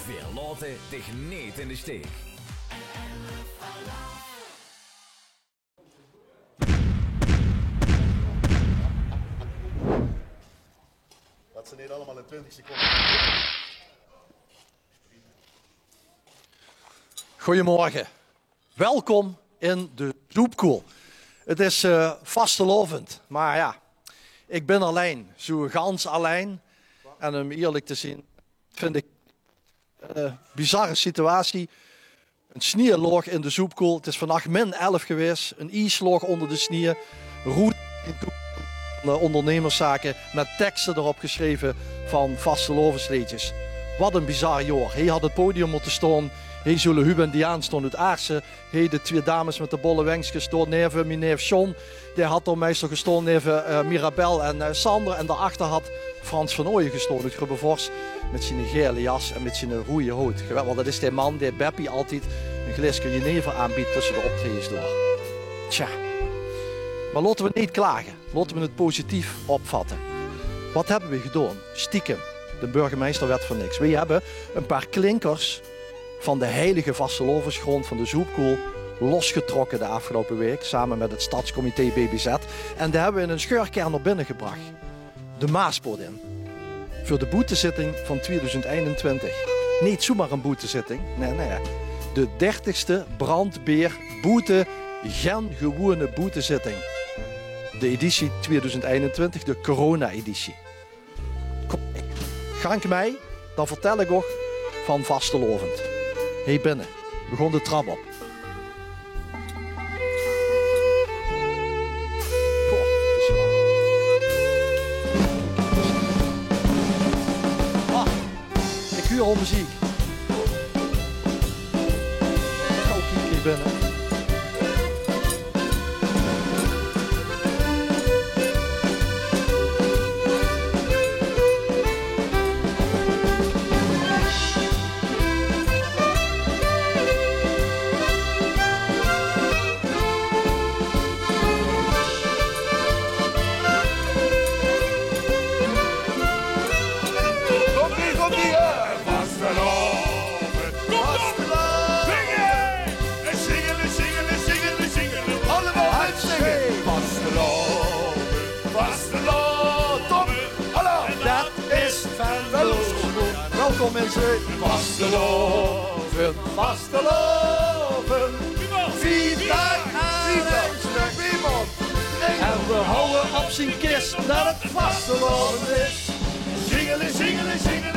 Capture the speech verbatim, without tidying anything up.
Veer laote dich neet in de steek. Dat ze neet allemaol in twintig seconde. Goeiemorge. Welkom in de Zoepkoel. Het is, eh, vastelaovend, maar ja, ik bin allein, zoe gans allein. En um ierlik te zien, vind ik eh, bizarre situatie. Een snieëlaog in de Zoepkoel. Het is vannach min elf gewaes. Een ieslaog onder de snieë. Roet in toe-, eh, ondernemerszaken met teksten erop geschreven van vastelaovesleedjes. Wat een bizar jaor. Hie had het podium motte staon. Hie zoele Hub en Diaan staon oet Aarse. Hie de twieë dames met de bolle wenkskes staon neve mien neef John. Dae had dao meistal gestoon neve, eh, Mirabel en, eh, Sander. En daarachter had Frans van Ooyen gestoon, oet Grubbevors, met zien gele jas en met zien roeje hood. Gewel-, want dat is de man dae Beppie altied een gleske jenever aanbiedt tussen de optrejes door. Tja. Maar laote we neet klage. Laote we het positief opvatte. Wat hebbe we gedoon? Stiekem. De burgemeister wet van niks. We hebbe een paar klinkers van de heilige vastelaovesgrond van de Zoepkoel losgetrokke de afgeloupe waek, same met het stadscomité B B Z. En die hebbe we in een scheurkern nao binne gebrach. De Maaspoort in. Veur de boetezitting van twieëdoezend einentwintig. Neet zoemaar een boetezitting. Nae, nae. De dertigste brandbeer boete, gen gewoene boetezitting. De editie twieëdoezend einentwintig, de corona-editie. Kom, gank mei, dan vertel ik uch van vastelaovend. Hie binne. We gaon de trap op. Goh, het is wel. Ah, ik huur al meziek. Gauw kieke hie binne. Komt-ie, komt-ie, hè! Vastelaovend, vastelaovend. Zinge! En zingele, zingele, zingele, zingele. Allemaol mitsjinge. Vastelaovend, vastelaovend. Hallo. Dat is van Welkom, mensen. Vastelaovend, vastelaovend. Vief daag, vief daag. En we houwe op zien kist dat het vastelaovend is. Zingele, zingele, zingele.